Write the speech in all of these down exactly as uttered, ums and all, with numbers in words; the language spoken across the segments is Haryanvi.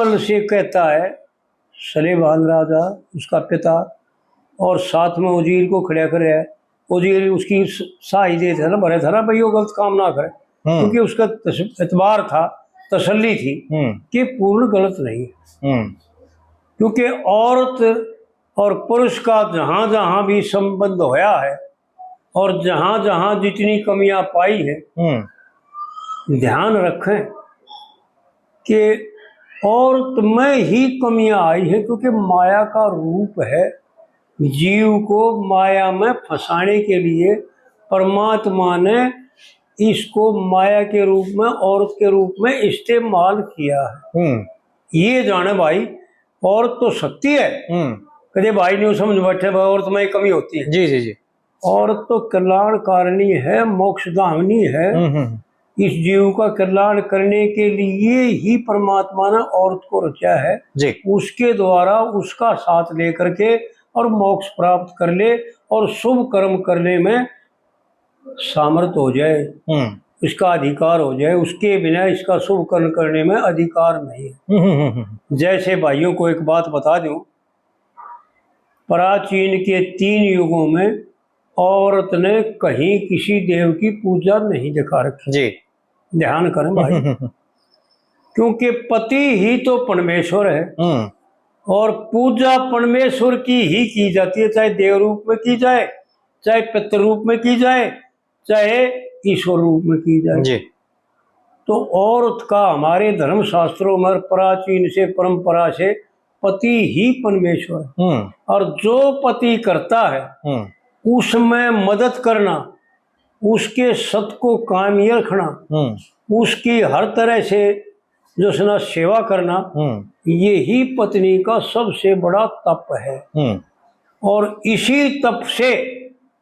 से कहता है सलेमान राजा, उसका पिता, और साथ में उजीर को खड़ा कर रहा है। उजीर उसकी स-, साही दे था ना, भरे था ना, भाई, वो गलत काम ना करे, हम्म। क्योंकि उसका तस-, एतबार था, तसल्ली थी हम्म। कि पूर्ण गलत नहीं है। हम्म। क्योंकि औरत और पुरुष का जहाँ जहाँ भी संबंध होया है और जहाँ जहाँ जितनी कमियां पाई है, हम्म। ध्यान रखें कि औरत में ही कमियां आई है, क्योंकि माया का रूप है। जीव को माया में फंसाने के लिए परमात्मा ने इसको माया के रूप में, औरत के रूप में इस्तेमाल किया है। हम्म। ये जाने भाई, औरत तो शक्ति है। हम्म। कदे भाई न्यू समझ बैठे, भाई, औरत में कमी होती है। जी, जी, जी। औरत तो कल्याण कारिणी है, मोक्ष दाहिनी है। हम्म, हम्म। इस जीव का कल्याण करने के लिए ही परमात्मा ने औरत को रचा है। जी। उसके द्वारा उसका साथ लेकर के और मोक्ष प्राप्त कर ले और शुभ कर्म करने में सामर्थ हो जाए, हम्म। इसका अधिकार हो जाए, उसके बिना इसका शुभ कर्म करने में अधिकार नहीं है। हम्म, हम्म, हम्म, हम्म। जैसे भाइयों को एक बात बता दूं, प्राचीन के तीन युगों में औरत ने कहीं किसी देव की पूजा नहीं दिखा रखी। जी। ध्यान करें भाई। क्योंकि पति ही तो परमेश्वर है हम्म। और पूजा परमेश्वर की ही की जाती है, चाहे देव रूप में की जाए, चाहे पितृ रूप में की जाए, चाहे ईश्वर रूप में की जाए। जी। तो औरत का हमारे धर्म शास्त्रों में प्राचीन से परंपरा से पति ही परमेश्वर है। हम्म। और जो पति करता है, हम्म। उसमें मदद करना, उसके सत को कायम रखना, हम्म। उसकी हर तरह से जो है ना सेवा करना, हम्म। यही पत्नी का सबसे बड़ा तप है। हम्म। और इसी तप से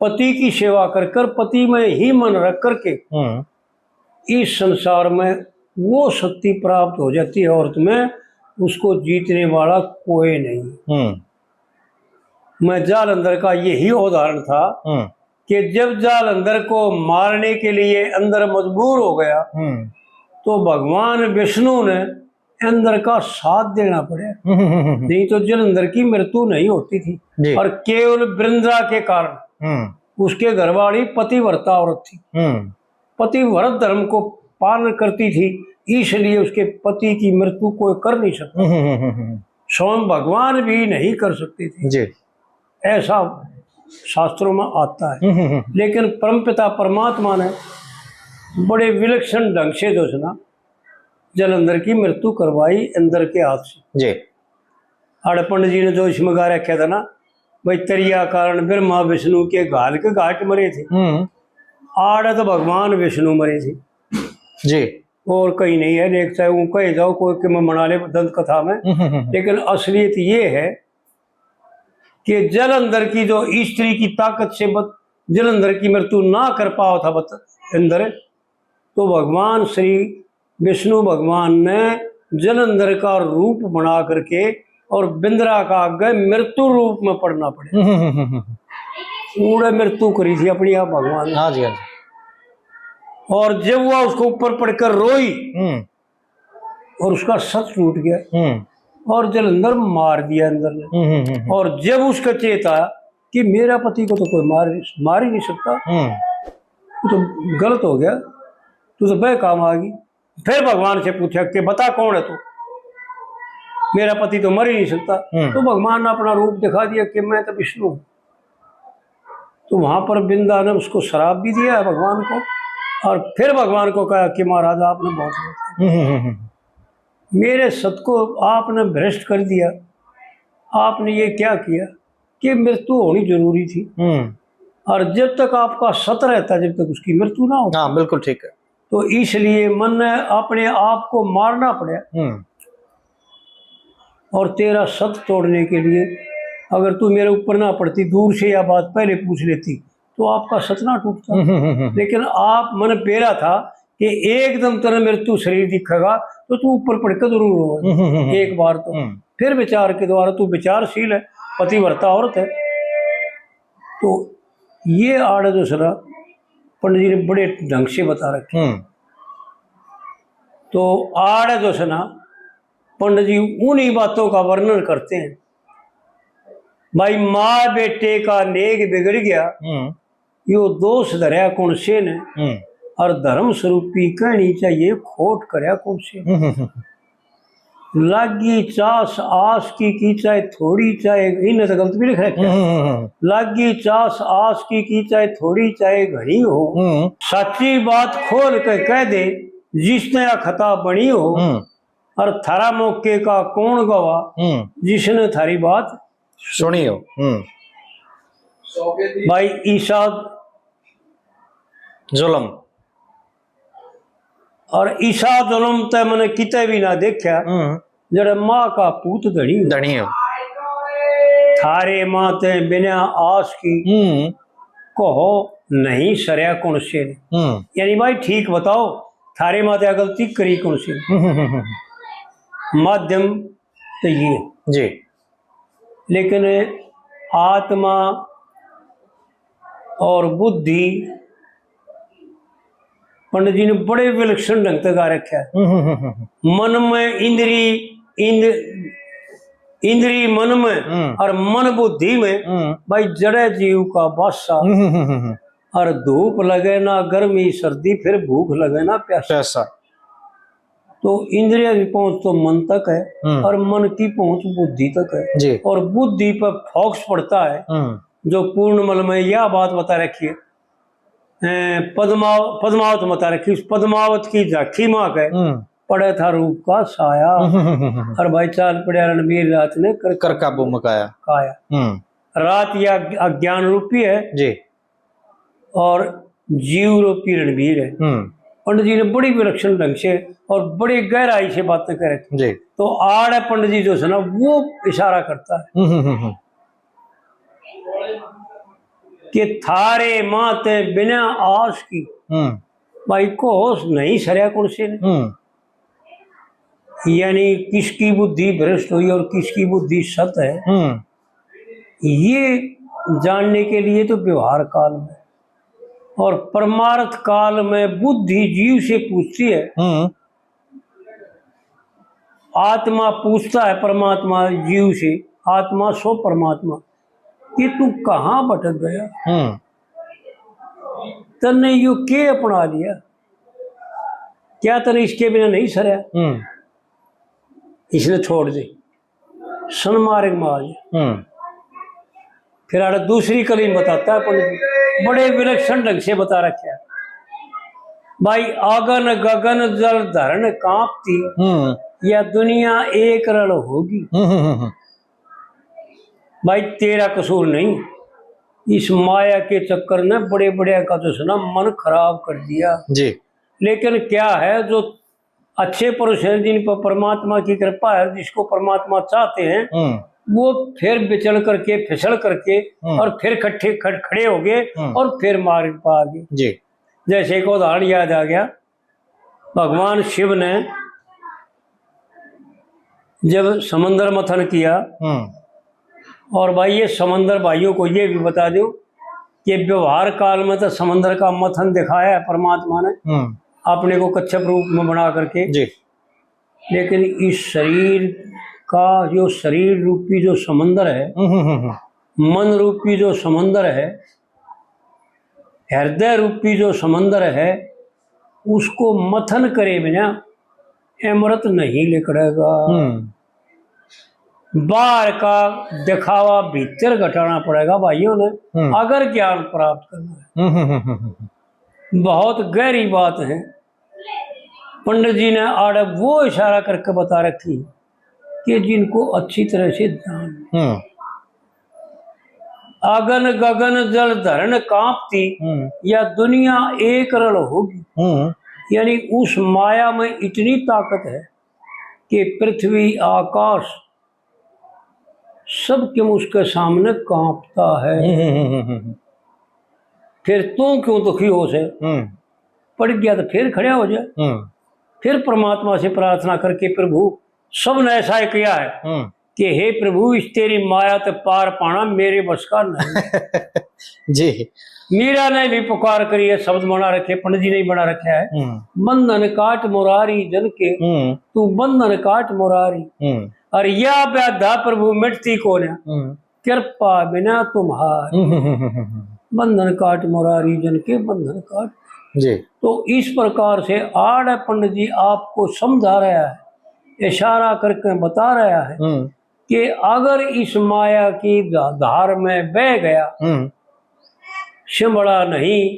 पति की सेवा कर कर, पति में ही मन रख करके हम्म। इस संसार में वो शक्ति प्राप्त हो जाती है औरत में, उसको जीतने वाला कोई नहीं। हम्म। मैं जालंधर का यही उदाहरण था हम्म। कि जब जालंधर को मारने के लिए इंद्र मजबूर हो गया, हम्म। तो भगवान विष्णु ने इंद्र का साथ देना पड़ा, हम्म, हम्म, हम्म। नहीं तो जालंधर की मृत्यु नहीं होती थी। जी। और केवल वृंदा के कारण हम्म। उसके घरवाली पतिव्रता औरत थी। हम्म। पतिव्रत धर्म को पालन करती थी, इसलिए उसके पति की मृत्यु कोई कर नहीं सकता। हम्म, हम्म, हम्म, हम्म। स्वयं भगवान भी नहीं कर सकते थे। जी। ऐसा शास्त्रों में आता है। हम्म, हम्म, हम्म। लेकिन परमपिता परमात्मा ने बड़े विलक्षण ढंग से जो है ना, जालंधर की मृत्यु करवाई इंद्र के हाथ से। जी। आड़े पंडित जी ने जो इसमें गा रखा था ना, भाई, तरिया कारण ब्रह्मा विष्णु के घाल के घाट मरे थे। हम्म। आड़े तो भगवान विष्णु मरे थे। जी। और कहीं नहीं है, लेख चाहे वो कहे जाओ, कोई के में बना ले दंत कथा में। हम्म, हम्म, हम्म। लेकिन असलियत ये है कि जालंधर की जो स्त्री की ताकत से बत-, जालंधर की मृत्यु ना कर पाओ था बत-, इंद्र, तो भगवान श्री विष्णु भगवान ने जालंधर का रूप बना करके और बिंद्रा का आगे मृत्यु रूप में पड़ना पड़े। हम्म, हम्म, हम्म, हम्म। उड़े मृत्यु करी थी अपनी आप भगवान ने। हाँ जी, हाँ जी। और जब वह उसको ऊपर पड़कर रोई हम्म। और उसका सत टूट गया हम्म। और जालंधर मार दिया इंद्र ने। हम्म, हम्म, हम्म। और जब उसका चेत आया कि मेरा पति को तो कोई मार, मार ही नहीं सकता, हम्म। तू तो गलत हो गया, तू तो बेकाम आ गई। फिर भगवान से पूछा कि बता कौन है तू, मेरा पति तो मर ही नहीं सकता। हम्म। तो भगवान ने अपना रूप दिखा दिया कि मैं तो विष्णु हूँ। तो वहां पर बिंदा ने उसको श्राप भी दिया है भगवान को, और फिर भगवान को कहा कि महाराज, आपने बहुत गलत किया। हम्म, हम्म, हम्म। मेरे सत को आपने भ्रष्ट कर दिया, आपने ये क्या किया? कि मृत्यु होनी जरूरी थी, हम्म। और जब तक आपका सत रहता, जब तक उसकी मृत्यु ना हो। हाँ, बिल्कुल ठीक है। तो इसलिए मन ने अपने आप को मारना पड़ा। हम्म। और तेरा सत तोड़ने के लिए अगर तू मेरे ऊपर ना पड़ती, दूर से यह बात पहले पूछ लेती, तो आपका सत ना टूटता। हम्म, हम्म, हम्म, हम्म। लेकिन आप मन बेरा था कि एकदम तेरा मृत्यु शरीर दिखेगा, तो तू ऊपर पड़ के जरूर रोएगा। हम्म, हम्म, हम्म। एक बार तो। हम्म। फिर विचार के द्वारा, तू विचारशील है, पतिव्रता औरत है, तो ये आड़ जो है ना, पंडित जी ने बड़े ढंग से बता रखे। हम्म। तो आड़ जो है ना, पंडित जी उन्हीं बातों का वर्णन करते हैं। भाई, माँ बेटे का नेग बिगड़ गया, हम्म। यो दोष धरया कौन से ने? हम्म। और धर्म स्वरूपी कहनी चाहिए, खोट करया कौन से? हम्म, हम्म, हम्म। लागी चास आस की, की चाहे थोड़ी चाहे, इन्हें तो गलत भी लिख रखे। हम्म, हम्म, हम्म। लागी चास आस की, की चाहे थोड़ी चाहे घणी हो, हम्म। सच्ची बात खोल के कह दे, जिसने या खता बनी हो। हम्म। और थारा मौके का कौन गवाह, हम्म। जिसने थारी बात सुनी हो। हम्म। भाई, इसा जुल्म। और इसा जुल्म ते मैंने किते भी ना देखा, हम्म। जड़े माँ का पूत धनी हो। धनी हो। थारे माँ ते बिना आस की, हम्म। कहो नहीं सरया कौन से ने? हम्म। यानी भाई, ठीक बताओ, थारे माँ ते गलती करी कौन सी? हम्म, हम्म, हम्म, हम्म। माध्यम तो ये। जी। लेकिन आत्मा और बुद्धि पंडित जी ने बड़े विलक्षण ढंग से गा रखा है। हम्म, हम्म, हम्म, हम्म। मन में इंद्री, इंद-, इंद्री मन में, हम्म। और मन बुद्धि में, हम्म। भाई, जड़े जीव का बासा। हम्म, हम्म, हम्म, हम्म। और धूप लगे ना गर्मी सर्दी, फिर भूख लगे ना प्यासा। प्यासा। तो इंद्रिया की पहुंच तो मन तक है, हम्म। और मन की पहुंच बुद्धि तक है। जी। और बुद्धि पर फोकस पड़ता है, हम्म। जो पूर्णमल में यह बात बता रखी है, ए, पद्माव-, पद्मावत बता रखी, उस पद्मावत की झांकी माँ के, हम्म। पड़े था रूप का साया। हम्म, हम्म, हम्म, हम्म। और भाई, चाल पड़े रणबीर रात ने कर कर काबू मकाया। काया। हम्म। रात या अज्ञान रूपी है। जी। और जीव रूपी रणबीर है। हम्म। पंडित जी ने बड़ी विलक्षण ढंग से और बड़ी गहराई से बातें कर रखी। जी। तो आड़ है पंडित जी जो है ना, वो इशारा करता है हम्म, हम्म, हम्म, हम्म। कि थारे माँ ते बिना आस की, हम्म। भाई, को होश नहीं सरया कौन से ने। हम्म। यानी किसकी बुद्धि भ्रष्ट हुई और किसकी बुद्धि सत है, हम्म। ये जानने के लिए तो व्यवहार काल में, और परमार्थ काल में बुद्धि जीव से पूछती है। हम्म। आत्मा पूछता है परमात्मा जीव से, आत्मा सो परमात्मा, कि तू कहाँ भटक गया? हम्म। तन्ने यो के अपना लिया? क्या तन्ने इसके बिना नहीं सरया? हम्म। इसने छोड़ दे। सन्मार्ग में आ गया। हम्म। फिर आड़े दूसरी कली में बताता है पंडित जी, बड़े विलक्षण ढंग से बता रखे है। भाई, अगन गगन जल धरन कांपती, हम्म। या दुनिया एक रल होगी। हम्म, हम्म, हम्म, हम्म। भाई, तेरा कसूर नहीं, इस माया के चक्कर ने बड़े बड़े का तो सुना मन खराब कर दिया। जी। लेकिन क्या है, जो अच्छे पुरुष हैं, जिन पर परमात्मा की कृपा है, जिसको परमात्मा चाहते हैं, हम्म। वो फिर बिचल करके, फिसल करके हम्म। और फिर खट्ठे, खड़-, खड़े हो गए हम्म। और फिर मार्ग पर आ गए। जी। जैसे एक उदाहरण याद आ गया, भगवान शिव ने जब समंदर मथन किया, हम्म। और भाई, ये समंदर, भाइयों को ये भी बता दूं कि व्यवहार काल में तो समंदर का मथन दिखाया है परमात्मा ने, हम्म। अपने को कच्छप रूप में बना करके। जी। लेकिन इस शरीर का, जो शरीर रूपी जो समंदर है, हम्म, हम्म, हम्म, हम्म। मन रूपी जो समंदर है, हृदय रूपी जो समंदर है, उसको मथन करे बिना अमृत नहीं लिकड़ेगा। हम्म। बाहर का दिखावा भीतर घटाना पड़ेगा भाइयों ने, हम्म। अगर ज्ञान प्राप्त करना है। हम्म, हम्म, हम्म, हम्म, हम्म। बहुत गहरी बात है। पंडित जी ने आड़े वो इशारा करके बता रखी कि जिनको अच्छी तरह से ध्यान। हम्म। अगन गगन जल धरन कांपती, हम्म। या दुनिया एक रल होगी। हम्म। यानी उस माया में इतनी ताकत है कि पृथ्वी, आकाश, सब क्यों उसके सामने कांपता है। हम्म, हम्म, हम्म, हम्म। फिर तू क्यों दुखी हो से? हम्म। पड़ गया तो फिर खड़ा हो जा। हम्म। फिर परमात्मा से प्रार्थना करके, प्रभु, सब ने ऐसा ही किया है हम्म। कि हे प्रभु, इस तेरी माया ते पार पाना मेरे बस का नहीं। जी। मीरा ने भी पुकार करी है, शब्द बना रखे, पंडित जी ने ही बना रखा है। हम्म। बंधन काट मुरारी जन के, हम्म। तू बंधन काट मुरारी। हम्म। और या व्याधा प्रभु मिटती को ना, हम्म। कृपा बिना तुम्हारी। हम्म, हम्म, हम्म, हम्म, हम्म। बंधन काट मुरारी जन के, बंधन काट। जी। तो इस प्रकार से आड़ पंडित जी आपको समझा रहा है, इशारा करके बता रहा है हम्म। कि अगर इस माया की धा-, धार में बह गया, हम्म। संभला नहीं,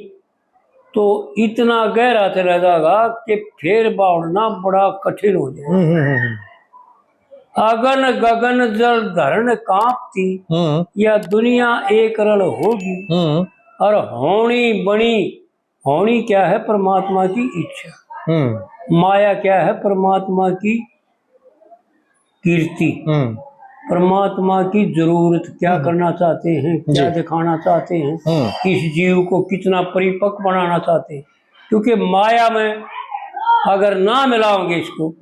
तो इतना गहरा चला जाएगा कि फिर बावड़ना बड़ा कठिन हो जाएगा। हम्म, हम्म, हम्म, हम्म। अगन गगन जल धरण कांपती, हम्म। या दुनिया एक रल होगी। हम्म। और होनी बनी, होनी क्या है? परमात्मा की इच्छा। हम्म। माया क्या है? परमात्मा की कीर्ति, हम्म। परमात्मा की जरूरत, क्या हम्म। करना चाहते हैं, क्या जी। दिखाना चाहते हैं, हम्म। इस जीव को कितना परिपक्व बनाना चाहते हैं। क्योंकि माया में अगर ना मिलाओगे इसको,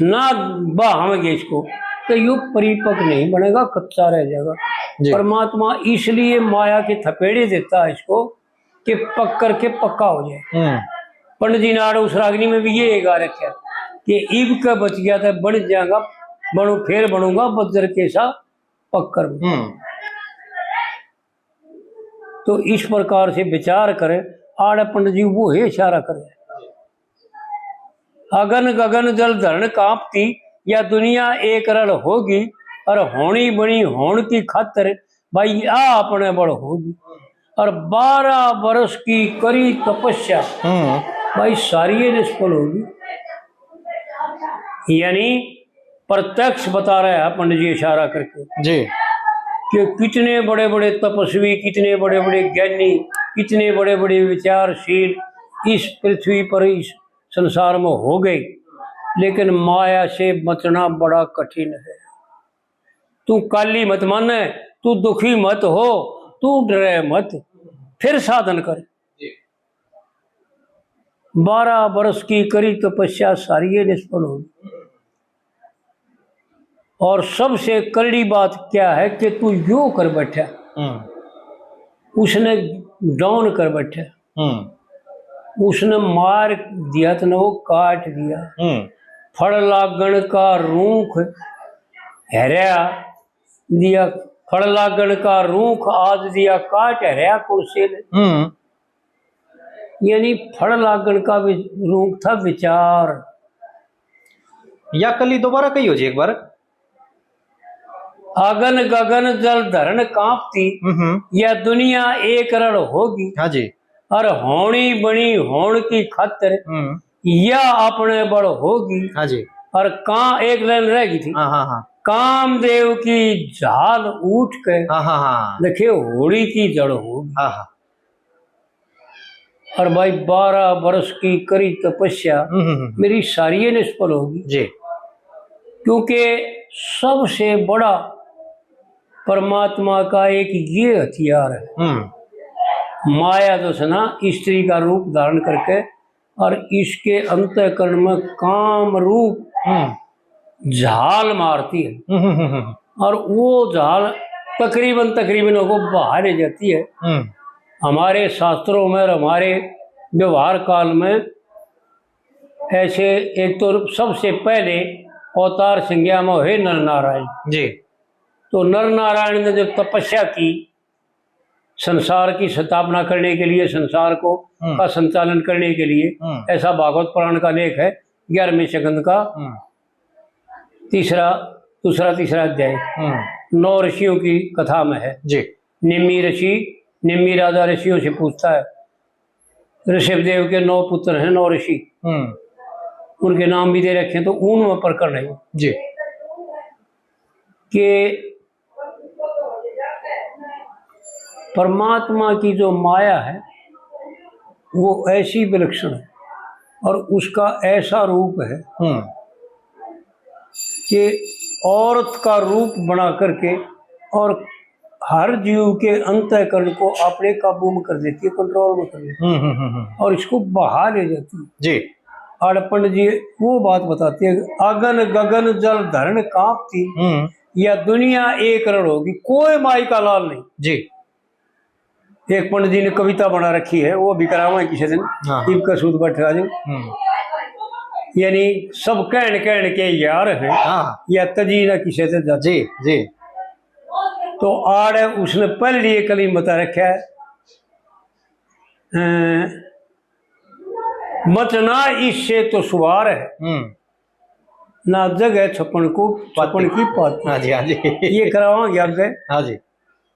ना बहाओगे इसको, तो यो परिपक्व नहीं बनेगा, कच्चा रह जाएगा। जी। परमात्मा इसलिए माया के थपेड़े देता है इसको, कि पक करके पक्का हो जाए। हम्म। पंडित जी ने आड़े उस रागनी में भी ये गा रखा कि इब के बच गया तो बन जाएगा, बनू, फिर बनूंगा बज्र के सा पक्कर। हम्म। तो इस प्रकार से विचार करे, आड़े पंडित जी वो है इशारा करे। अगन गगन जल धरण कांपती, या दुनिया एक रल होगी, और होनी बनी होण की खातर भाई, या अपने बल होगी। और बारह बरस की करी तपस्या, हम्म। भाई, सारी ये निष्फल होगी। यानी प्रत्यक्ष बता रहा है पंडित जी इशारा करके जी। कि कितने बड़े बड़े तपस्वी, कितने बड़े बड़े ज्ञानी, कितने बड़े बड़े विचारशील इस पृथ्वी पर, इस संसार में हो गए, लेकिन माया से बचना बड़ा कठिन है। तू काली मत माने, तू दुखी मत हो, तू डरे मत, फिर साधन कर। जी। बारह बरस की करी तपस्या, सारी ये निष्फल होगी। और सबसे करड़ी बात क्या है कि तू यो कर बैठा, हम्म। उसने down कर बैठा। हम्म। उसने मार दिया, तने वो काट दिया। हम्म। फल लागण का रूख हरया दिया, फल लागण का रूख आज दिया काट, हरया कुण से ने? हम्म। यानी फल लागण का भी रूख था विचार। या कली दोबारा कही हो जी एक बार। अगन गगन जल धरण कांपती, हम्म। या दुनिया एक रल होगी। हाँ जी। और होनी बनी होण की खातर, हम्म। या अपने बल होगी। हाँ जी। और का-, एक लाइन रह गई थी। हाँ, हाँ, हाँ। कामदेव की झाल उठ के, हाँ, हाँ, हाँ। देखे होली की जड़ होगी। हाँ, हाँ। और भाई, बारह बरस की करी तपस्या, हम्म, हम्म, हम्म। मेरी सारी ये निष्फल होगी। जी। क्योंकि सबसे बड़ा परमात्मा का एक ये हथियार है। हम्म। माया जो है ना, स्त्री का रूप धारण करके और इसके अंतःकरण में काम रूप हम्म। झाल मारती है। हम्म, हम्म, हम्म, हम्म। और वो झाल तकरीबन, तकरीबन को बहा ले जाती है। हम्म। हमारे शास्त्रों में और हमारे व्यवहार काल में ऐसे, एक तो सबसे पहले अवतार संज्ञा में हुए नर नारायण। जी। तो नर नारायण ने जब तपस्या की, संसार की स्थापना करने के लिए, संसार को, हम्म। का संचालन करने के लिए, हम्म। ऐसा भागवत पुराण का लेख है, ग्यारहवें स्कंद का हम्म। तीसरा, दूसरा, तीसरा अध्याय, हम्म। नौ ऋषियों की कथा में है। जी। निम्मी ऋषि, निम्मी राजा ऋषियों से पूछता है, ऋषभदेव के नौ पुत्र हैं, नौ ऋषि, हम्म। उनके नाम भी दे रखे हैं, तो उनमें प्रकरण है जी। कि परमात्मा की जो माया है, वो ऐसी विलक्षण है और उसका ऐसा रूप है हम्म। कि औरत का रूप बना करके और हर जीव के अंतःकरण को अपने काबू में कर लेती है, control में कर लेती है। हम्म, हम्म, हम्म, हम्म। और इसको बहा ले जाती है। जी। आड़े पंडित जी वो बात बताते हैं, "अगन गगन जल धरण कांपती, हम्म। या दुनिया एक रल होगी।" कोई माई का लाल नहीं। जी। एक पंडित जी ने कविता बना रखी है, वो भी करावां किसी दिन। हाँ। इब का सूत बैठा जो। हम्म। यानी सब कहन कहन के यार हैं, हाँ। या तजी ना किसी से जाते। जी, जी। तो आड़ उसने पहले ये कली बता रखा है, अ, मचना इससे तो सुवार है, हम्म। ना जगह छपन को, छपन की पाती। हाँ जी, हाँ जी। ये करावांगे आगे। हाँ जी।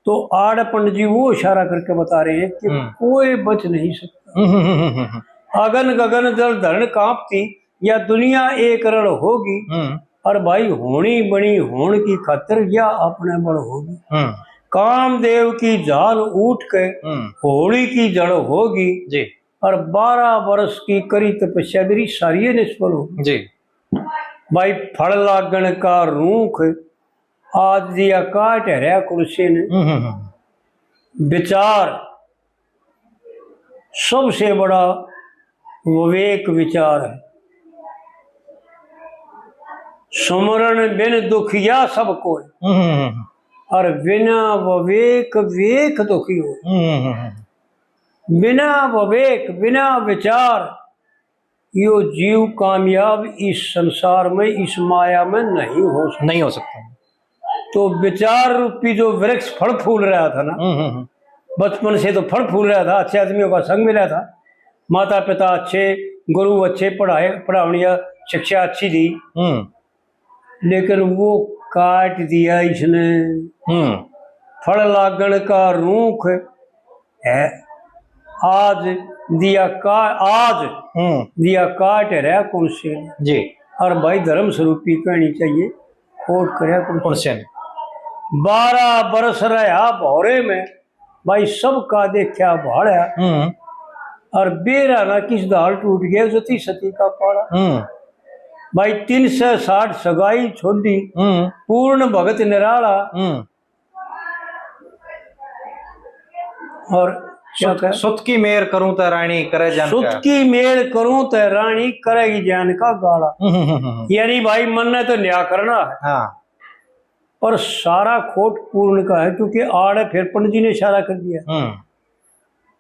तो आड़ पंडित जी वो इशारा करके बता रहे हैं कि हम्म। कोई बच नहीं सकता। हम्म, हम्म, हम्म, हम्म, हम्म। अगन गगन जल धरण कांपती, या दुनिया एक रण होगी। हम्म। और भाई, होनी बनी होन की खातर या अपने बल होगी। हम्म। कामदेव की झाल उठ के हम्म। होली की जड़ होगी। जी। और बारह वर्ष की करी तपस्या मेरी सारी निष्फल होगी। जी। भाई, फल लागण का रूख आज दिया काट हरया कुण से ने। हम्म, हम्म, हम्म। विचार सबसे बड़ा विवेक विचार है। सुमरण बिन दुखिया सब कोई, हम्म, हम्म, हम्म। और बिना विवेक वेख दुखी हो। हम्म, हम्म, हम्म। बिना विवेक, बिना विचार, यो जीव कामयाब इस संसार में, इस माया में नहीं हो सकता। नहीं हो सकता। तो विचार रूपी जो वृक्ष फल फूल रहा था ना, हम्म, हम्म, हम्म। बचपन से तो फल फूल रहा था, अच्छे आदमियों का संग मिला था, माता पिता अच्छे, गुरु अच्छे, पढ़ाए, पढ़ावनिया शिक्षा अच्छी दी, हम्म। लेकिन वो काट दिया इसने। हम्म। फल लागण का रूख है, आज दिया का, आज हम्म। दिया काट रहा कौन से? जी। और भाई, धर्म स्वरूपी कहनी चाहिए, खोट करया कौन से? बारह बरस रहा भौरे में, भाई, सबका देखा भाड़ा। हम्म। और बेरा ना किस दाल टूट गया, जती सती का पाड़ा। हम्म। भाई, तीन सौ साठ सगाई छोड़ी, हम्म। पूर्ण भगत निराला। हम्म। और क्या सुत, कह? सुत की मेर करूं तै रानी करे जान सुत का। की मेर करूं तै रानी करेगी जान का गाला। हम्म, हम्म, हम्म, हम्म। यानी भाई, मन ने तो न्याय करना है। हाँ। पर सारा खोट पूर्ण का है, क्योंकि आड़े फिर पंडित जी ने इशारा कर दिया हम्म।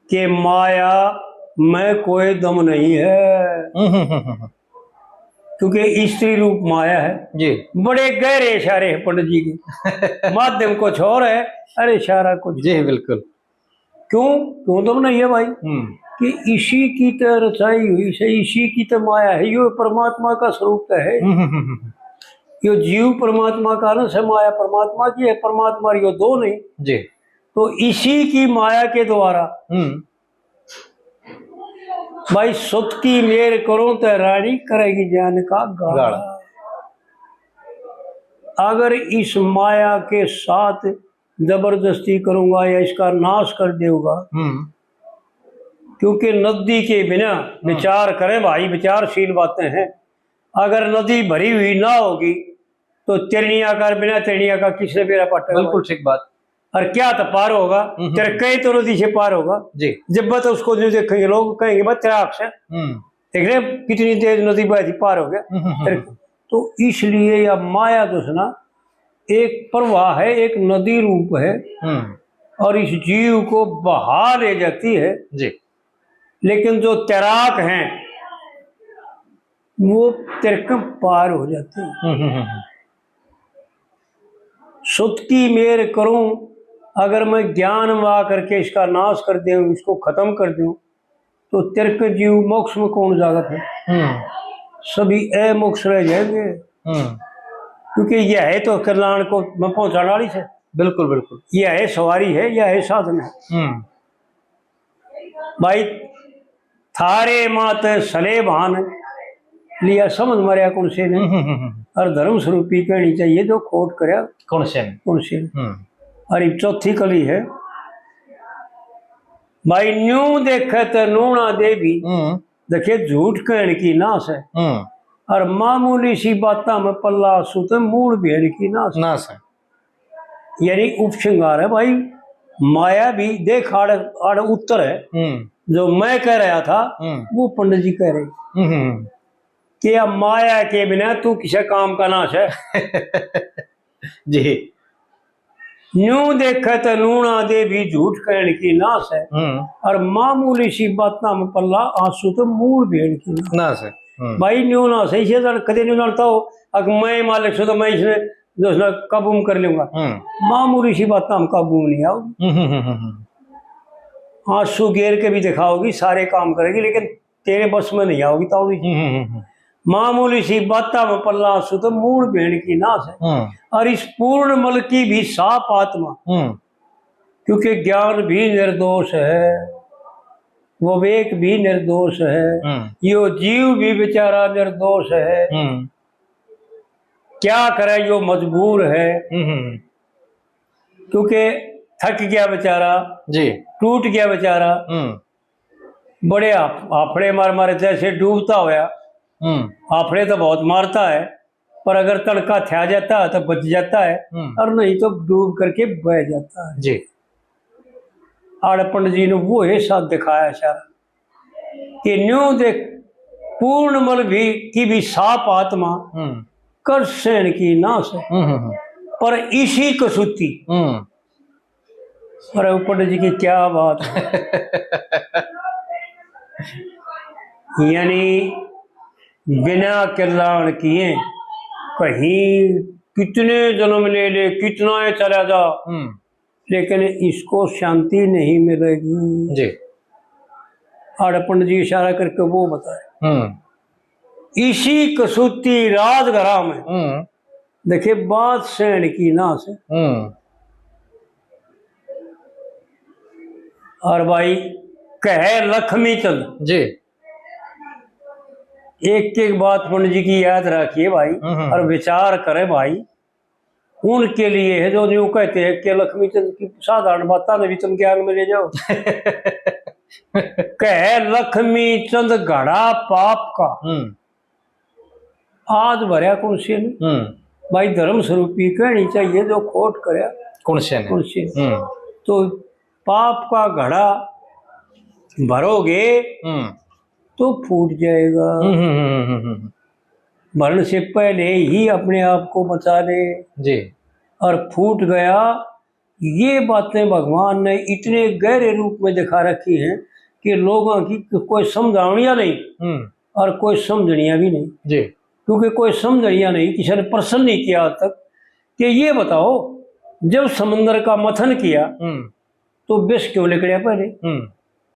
कि माया में कोई दम नहीं है। हम्म, हम्म, हम्म, हम्म। क्योंकि स्त्री रूप माया है। जी। बड़े गहरे इशारे हैं पंडित जी के। माध्यम कुछ और है, अरे इशारा कुछ। जी, बिल्कुल। क्यों? क्यों दम नहीं है भाई? हम्म। कि इसी की तो रचाई हुई से, इसी की तो माया है, यो परमात्मा का स्वरूप तो है। हम्म, हम्म, हम्म, हम्म। यो जीव परमात्मा का अंश है, माया परमात्मा की है, परमात्मा और यो दो नहीं। जी। तो इसी की माया के द्वारा हम्म। भाई, सुत की मेर करो तो रानी करेगी जान का गाला। गाला। अगर इस माया के साथ जबरदस्ती करूंगा या इसका नाश कर देगा, हम्म। क्योंकि नदी के बिना हम्म। विचार करें भाई, विचारशील बातें हैं। अगर नदी भरी हुई ना होगी तो तिरनिया का, बिना तिरनिया का किसने बेड़ा पाटेगा? बिल्कुल ठीक बात। और क्या तो पार होगा, हम्म। तेरे कई तो नदी से पार होगा। जी। जब बात उसको जो देखेंगे लोग कहेंगे, "बस तेरा अक्स है।" हम्म। देख रहे कितनी तेज नदी बहती पार हो गया। हम्म, हम्म, तेरे हम्म। तो इसलिए या माया जो है ना, एक प्रवाह है, एक नदी रूप है। हम्म। और इस जीव को बहा ले जाती है। जी। लेकिन जो तैराक हैं, वो तिरक पार हो जाते हैं। हम्म, हम्म, हम्म। सुत की मेर करूं, अगर मैं ज्ञान वा करके इसका नाश कर दूं, इसको खत्म कर दूं, तो तिरक जीव मोक्ष में कौन जागा फिर? हम्म। सभी अमोक्ष रह जाएंगे। हम्म। क्योंकि यह है तो कल्याण को मैं पहुंचाने वाली से। बिल्कुल, बिल्कुल। यह है सवारी है, यह है साधन है। हम्म। भाई, थारे मात सले भान लिया, समझ मारया कौन से ने? हम्म, हम्म, हम्म। और धर्म स्वरूपी कहनी चाहिए जो खोट करया कौन से ने? कौन से ने? हम्म। और एक चौथी कली है, भाई, न्यू देखे तो नूना देवी, हम्म। देखे झूठ कहन की नाश है। हम्म। और मामूली सी बातां में पल्ला सुत मूल भेड़ की नाश है। नाश है। यानी उपसंहार है भाई, माया भी देख आड़, आड़ उत्तर है। हम्म। जो मैं कह रहा था, हम्म। वो पंडित जी कह रहे। हम्म, हम्म। कि या माया के बिना तू किसे काम का नाश है। जी। न्यू देखे तो नूना दे भी झूठ कहण की ना सै। हम्म। और मामूली सी बातां में पल्ला आंसू तो मूल भेण की ना। ना सै। हम्म। भाई न्यू ना सही से जान, कदे न्यू जानता हो, अगर मैं मालिक सो तो मैं इसने दूसरा काबू में कर लूंगा। हम्म। मामूली सी बात हम काबू में नहीं आओगी। हम्म, हम्म, हम्म, हम्म। आंसू गेर के भी दिखाओगी, सारे काम करेगी, लेकिन तेरे बस में नहीं आओगी तावड़ी। हम्म, हम्म, हम्म। मामूली सी बात में पल्ला आंसू तो मूल भेण की ना सै। हम्म। और इस पूर्ण मल की भी साफ आत्मा, हम्म। क्योंकि ज्ञान भी निर्दोष है, विवेक भी निर्दोष है, हम्म। यो जीव भी बेचारा निर्दोष है। हम्म। क्या करे, यो मजबूर है, हम्म, हम्म। क्योंकि थक गया बेचारा, जी। टूट गया बेचारा। हम्म। बड़े हाफ-, हाफड़े मार मारे, जैसे डूबता होया। हम्म। हाफड़े तो बहुत मारता है, पर अगर तड़का थ्या जाता है तो बच जाता है, हम्म। और नहीं तो डूब करके बह जाता है। जी। आड़े पंडित जी ने वो हिस्सा दिखाया सारा कि न्यू देख, पूर्ण मल भी की भी साफ आत्मा, हम्म। कर सहन की ना सै, हम्म, हम्म, हम्म। पर इसी कसूती। हम्म। अरे पंडित जी की क्या बात है। यानी बिना कल्याण किए कहीं कितने जन्म ले ले, कितना ही चला जा, हम्म। लेकिन इसको शांति नहीं मिलेगी। जी। आड़े पंडित जी इशारा करके वो बताए। हम्म। इसी कसूती राजघरा में, हम्म। देखिए, बात सहन की ना सै। हम्म। और भाई, कहे लक्ष्मी चंद। जी। एक एक बात पंडित जी की याद रखिए भाई, हम्म, हम्म। और विचार करे भाई। उनके लिए है जो न्यू कहते हैं कि लक्ष्मी चंद की साधारण बातां ने भी तुम ज्ञान में ले जाओ। कहे लक्ष्मी चंद घड़ा पाप का, हम्म। आज भरया कौन से ने? हम्म। भाई, धर्म स्वरूपी कहनी चाहिए, जो खोट करया कौन से ने? कौन से ने? हम्म। तो पाप का घड़ा भरोगे, हम्म। तो फूट जाएगा। हम्म, हम्म, हम्म, हम्म, हम्म। भरण से पहले ही अपने आप को बचा ले। जी। और फूट गया, ये बातें भगवान ने इतने गहरे रूप में दिखा रखी हैं कि लोगों की कोई समझावनिया नहीं, हम्म। और कोई समझनिया भी नहीं। जी। क्योंकि कोई समझनिया नहीं, किसी ने प्रश्न नहीं किया आज तक कि ये बताओ, जब समंदर का मथन किया, हम्म। तो विष क्यों निकलया पहले? हम्म।